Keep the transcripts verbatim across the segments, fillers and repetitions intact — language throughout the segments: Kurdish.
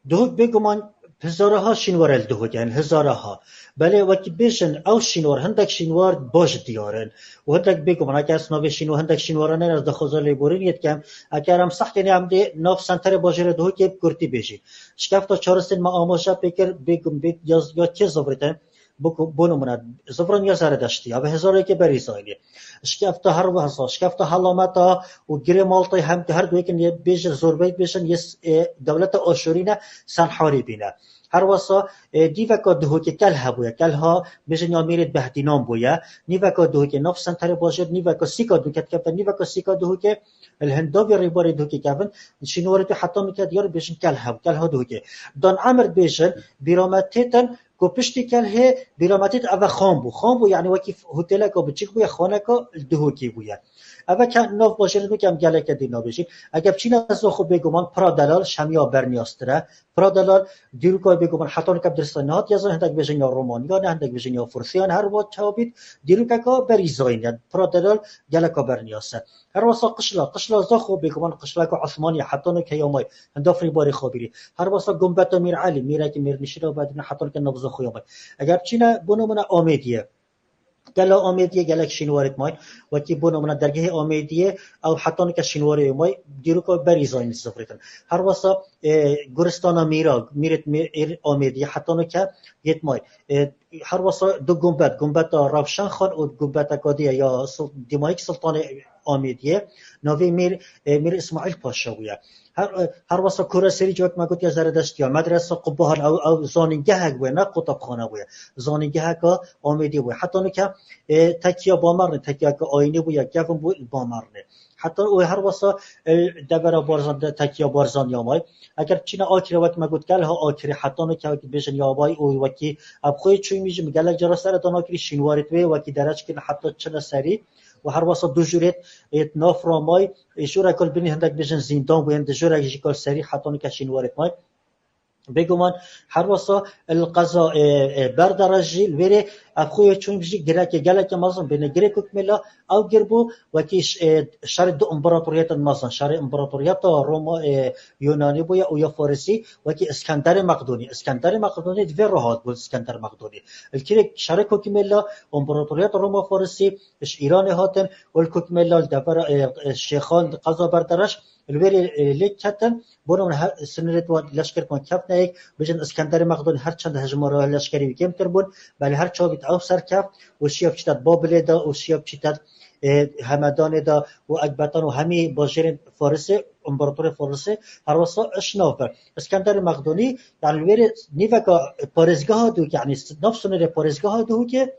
Duhok bêguman hizaraha şînwar e li Duhokê, yani hizaraha. Belê wekî bêjin ew şînwar, hindek şînwar baş diyar in. Û hindek bêguman, eger ez navê şînwar, hindek şînwaran ez dixwaza lêborînê dikim. Eger em sehkê ne em dê nav senterê bajêrê Duhokê bi kurtî bêjî. Şikefta çaristên me amaje pê kir, bêgum bê ya, ya kê zivrîtin. Bo nimûne, zivrên ya Zeredeştî ya bi hezarê yekê berî zayînê. Şikefta her wehza, şikefta helameta û girê maltê hem her du yekin yê bêjin zorbeyt bêjin yê s-, ê, dewleta Aşûrî ne, Senharîbî ne. Her wesa, ê, nîveka Duhokê kel hebûye, kel ha bêjin ya mîrê Behdînan bûye. Nîveka Duhokê nav senterê bajêr, nîveka sîka Duhokê dikefte, nîveka sîka Duhokê, li hindavê rêbarê Duhokê kevin, şînwarê tu heta nûke diyar bêjin kel hebû, kel ha Duhokê. Dan emir bêjin, bîrametêtin, ku piştî kel hê bîrametît eve xan bû. Xan bû, yani wekî hotêleka biçik bûye, xaneka li Duhokê bûye. Eve ke nav bajêrê Duhokê em geleke dî nabêjîn. Eger biçîne Zaxo bêguman pira delal ji hemiya berniyastir e. Pira delal dîroka bêguman heta nûke bi diristê nehatiye zan, hindek bêjin ya Romaniyan e, hindek bêjin ya Fursiyan, her wa çawa bît, dîrokeka berî zayîn e. Pira delal geleka berniyas e. Her wesa qişla, qişla Zaxo bêguman qişleka Osmanî heta nûke ya may, hindafrî barê xabîrî. Her wesa gumbeta Mîr Elî, mîrekî mîrnişîna bedine heta nûke nav Zaxo ya may. Eger biçîne bo nimûne Amêdiyê. Gela Amêdiyê gelek şînwarêt may. Wekî bo nimûne dergehê Amêdiyê, ew heta nûke şînwarê may, dîroka berî zayîn zivrîtin. Her wesa, e, guristana Mîra, mîrêt mîr Amêdiyê heta nûke yêt may. E, her wesa du gumbet, gumbeta Rewşenxan û gumbeteka diye ya Sul-, Dîmayîk Sultanê Amêdiyê, navê Mîr, e, Mîr Îsmaîl Paşa bûye. Her, e, her wesa Kura Serî civak me gotiye Zeredeştiya, medresa Qubbahan ew, ew zanîngehek bûye, ne qutabxane bûye. Zanîngeheka Amêdiyê bûye. Heta nûke, e, tekiya Bamernê, tekiyeke ayînî bûye, kevin bû li Bamernê. Heta û her wesa, e, devera Barzan, de, tekiya Barzan ya may. Eger biçîne Akirê wek me got, gel ha Akirê heta nûke wekî bêjin ya bay û wekî ev xwê çûyî jî min gelek cara sere dana kirî şînwarêt wê wekî dereç kirin heta çine serî û her wesa du jûrêt êt nav ra may, ê jûrek li binî hindek bêjin zîndan bû, yên di jûrek jî kal serî heta nûke şînwarêt may. Bêguman her wesa li qeza, e, e, Berdere jî li wêrê ev xwê çûn jî gireke geleke mezin bêne girê Kokmêla ew gir bû wekî ş-, e, şerê du împaratoriyetên mezin, şerê împaratoriyeta Roma, e, Yunanî bûye û ya Farisî wekî Iskenderê Meqdonî. Iskenderê Meqdonî di vê re hat bû Iskender Meqdonî. Li kirê şerê Kokmêla împaratoriyeta Roma Farisî ji Îranê hatin û li Kokmêla li devera, e, e, Şêxan di qeza Berdereş li wêrê, e, lê ketin. Bo nimûne her sinirêt wan leşkerêt wan kevne yek, bêjin Iskenderê Meqdonî her çend hejmara leşkerî wî kêmtir bûn, belê her çavît ew serkeft û şiya biçîte Babilê de û şiya biçîte, e, Hemedanê de û Ekbetan û hemî bajêrên Farisê, împaratorê Farisê, her wesa ji nav bir. Iskenderê Meqdonî, yani wêrê nîveka parêzgeha Duhokê, yani nav sinirê parêzgeha Duhokê,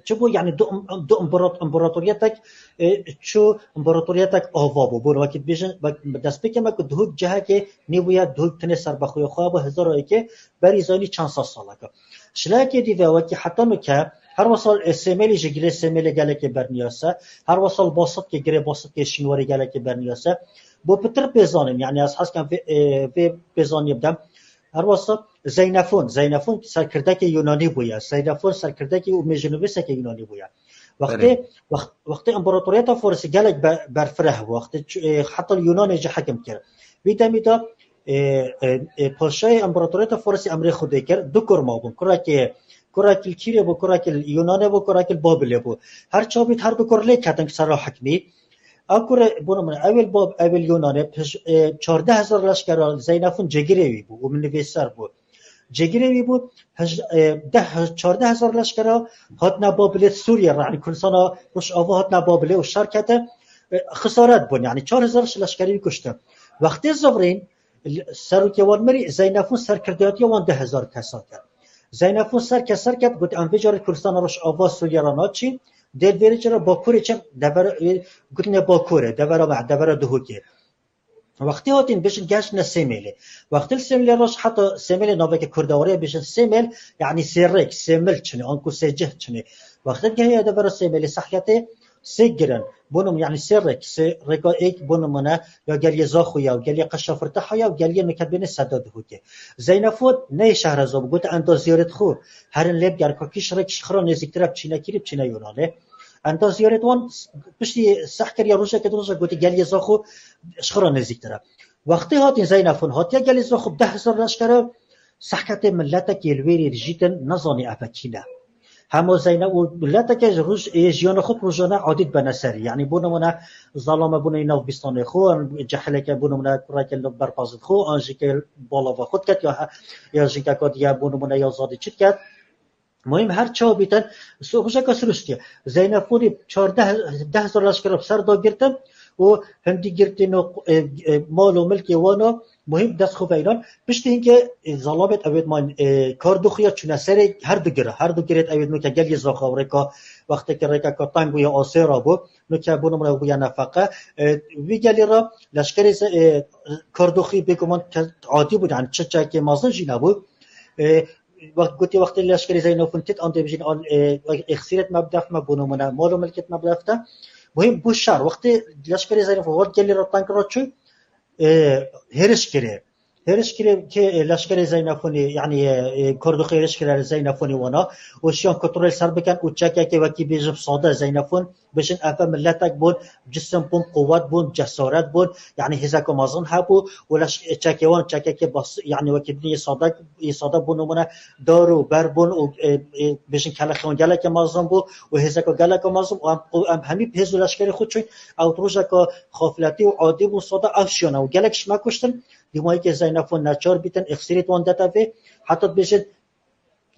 çi bû, yani du, du împara-, împaratoriyetek, e, çû împaratoriyetek ava bû. Bû wekî dibêjin, wek-, destpêkê me ku Duhok cihekê nîbûye, Duhok tenê serbexweya xwe bû, hezara yekê berî zayînî çend sed saleke. Şilekê dî ve wekî heta nûke, her wesal, e, Sêmêlî jî girê Sêmêlê gelekê berniyase, her wesal Basitkê girê Basitkê şînwarê gelekê berniyase. Bo pitir pêzanîn, yani ez hez kem vê, e, vê pêzaniyê bidem. Her wesa Zeynefon, Zeynefon serkirdekê Yunanî bûye. Zeynefon serkirdekê û mêjnivîsekê Yunanî bûye. Wextê, Erê. wext-, wextê împaratoriyeta Farisî gelek be-, berfireh bû. Wextê çi-, e, heta li Yunanê jî hekim kir. Vî demî de, e, e, e, paşayê împaratoriyeta Farisî emrê Xwedê kir. Du kur mabûn. Kurekê, kurekî li kîrê bû, kurekî li Yunanê bû, kurekî li Babilê bû. Her çavît her du kur lê ketin sera hikmî. Ew kurê, bo nimûne, ewêl bab, ewêl Yunanê, pij-, e, çardeh hezar leşkera Zeynefon cêgirê wî bû û min nivîser bû. Cêgirê wî bû, hij-, e, deh, çardeh hezar leşkera hatine Babilê Sûriye re, yani Kurdistana Rojava hatine Babilê û şer kete, e, xisaret bûn, yani çar hezar ji leşkerê wî kuştin. Wextê zivrîn, serokê wan mirî, Zeynefon serkirdatiya wan du hezar kesa kir. Zeynefon ser ke ser ket, got, em vê carê Kurdistana Rojava Sûriye re naçîn, dê li vêrê çi re Bakurê çi devera, e, gotine Bakurê, devera me, devera Duhokê. Wextê hatin bêjin geştine Sêmêlê. Wextê li Sêmêlê re heta Sêmêlê naveke Kurda were bêjin Sêmêl, yani sê rêk, sê mil çinê, anku sê cih çinê. Wextê gehîya devera Sêmêlê sehketê sê girin. Bo nimûne, yani sê rêk, sê rêka êk bo nimûne ya geliyê Zaxo ya, geliyê Qeşa Firteha ya, geliyê nûke bêne Seda Duhokê. Zeynefon neyê Şehrezo bû, got, enda ziyaret xwe, herin lê bigerin, ka kîş rêk ji xwe re nêzîktir e, biçîne kîrî, biçîne Yunanê. Enda ziyaret wan piştî seh kiriye, rojeke du roja gotî, geliyê Zaxo ji xwe re nêzîktir e. Wextê hatin Zeynefûn hatiye gelî Zaxo bi deh hezar leşkere, sehketê miletekê li wêrê dijîtin, nezanî ev kî ne. Hema Zeynep û mileteke ji roj, ê, jiyana xwe bi rojane adî dibene serî. Yanî bo nimûne zalame bûne nav bîstanê xwe, an cehileke bo nimûne kureke li ber pazid xwe, an jike balava xwe diket ya he-, ya jinkeka diye bo nimûne ya zadî çi diket. Muhîm her çawa bîtin, so-, rojeka siruştiye. Zeynefûnî çardeh, deh hezar leşkere bi ser da girtin û hindî girtî no, e, e, mal û milkê wana, muhîm dest xwe veynan. Piştî hinke, e, zalamêt ewêt man, e, kar doxiya çûne serê her du gire. Her du girêt ewêt no ke gel yê Zaxo rêka, wexteke rêkeka teng bûye asê ra bû. No ke bo nimûne bûye nefeqe. E, vî gelî ra leşkerê ze-, e, kar doxî bêguman ke adî bû, yani çi çekê mezin jî nebû. E, Wext gotî wextê leşkerê Zeynefûn tit an dê bijîn an, e, exîret me bi def me bo nimûne, mal û milkêt me bi def de. Muhîm bû şer. Wextê leşkerê Zeynefûn hat gelî re teng re çû, e, hêriş kirê. Hêriş kirê kê, e, leşkerê Zeynefûnê, yanî, e, e, Kurdoxê hêriş kirê Zeynefûnê wana û şiyan kontrol ser bikin û çekekê wekî bêjim sade Zeynefûn Bijin ev miletek bûn, cisim bûn, quwet bûn, cesaret bûn, yanî hêzeka mezin hebû û leş çekê wan çekekê bas, yanî wekî din yê sade, yê sade bo nimûne dar û ber bûn û, e, e, bijin kelexê wan gelekê mezin bû û hêzeka geleka mezin û em, em hemî bi hêz û leşkerê xwe çûn, ew rojeka xafletî û adî bû sade ev şiyane û gelek ji me kuştin, dîmayîkê Zeynefûn neçar bîtin, exîrêt wan dete vê, heta dibêjin,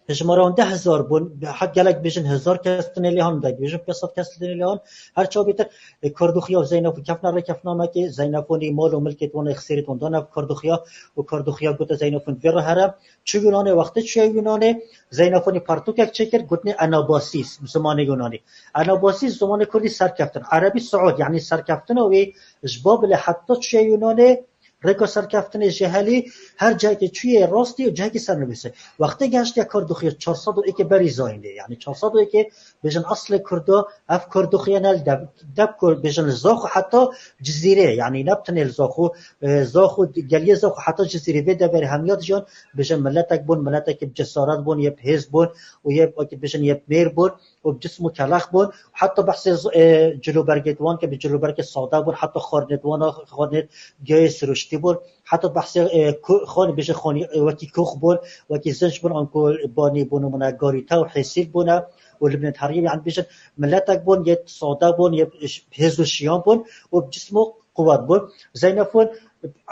Ji me re hûn deh hezar bûn, heta gelek bêjin hezar kes tinê lê han, dek bêjin pênc sed kes tinê lê han. Her çawa bêtir, e, Kurdoxiya û Zeynefûn kefne rêkefnamekê, Zeynefûnî mal û milkê wan, exîrêt wan dane Kurdoxiya û Kurdoxiya gote Zeynefûn vê re here. Çû Yunanê, wextê çûye Yunanê, Zeynefûnî pertûkek çêkir, gotinê Enabasis, zimanê Yunanî. Enabasis zimanê Kurdî serkeftin. Erebî suud, yanî serkeftina wê ji Babilê heta çûye Yunanê, Rêka serkeftinê ji helî her cihekê çûyê rastî û cihekî sernivîsê. Wextê gehiştiye Kurdoxiya çar sed û êkê berî zayînê, yanî çar sed û êkê bêjin eslê Kurdo, ev Kurdoxiya ne li dev, dev Kur, bêjin li Zaxo heta Cizîrê, yanî ne bi tenê li Zaxo, e, Zaxo, geliyê Zaxo heta Cizîrê vê deverê hemiya dijiyan, bêjin miletek bûn, miletekî bi cesaret bûn, yê bi hêz bûn û yê, wekî bêjin yê bi mêr bûn. û bi cism û kelex bûn. Heta behsê z-, e, cilûbergê wan ke bi cilûbergê sade bûn, heta xwarinê wan, xwarinê giyayê siruştî bûn. Heta behsê, e, ku-, xwan, bêje xwanî, e, wekî kûx bûn, wekî zinc bûn, anku banî bûn, bûne garîte û hêsîl bûne û li binê heriyê, yani bêjin miletek bûn, yê sade bûn, yê ş-, hêz û şiyan bûn û bi cism û quwet bûn. Zeynefûn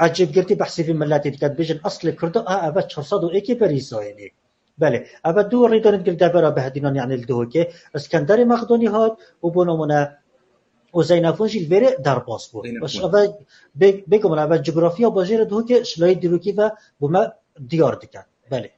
ecêbgirtî behsê vî miletê dike, dibêjin eslê Kurdo, a, eve çar sed û êkê berî zayînê. Belê. Eve du rêdanên gil devera Behedînan, yani li Duhokê. Iskenderê Mexdonî hat û bo nimûne û Zeynefûn jî li vêrê derbas bû. Zeynefûn. Baş eve bê-, bêguman eve cografiya bajêrê Duhokê ji layê dîrokî ve bo me diyar dike. Belê.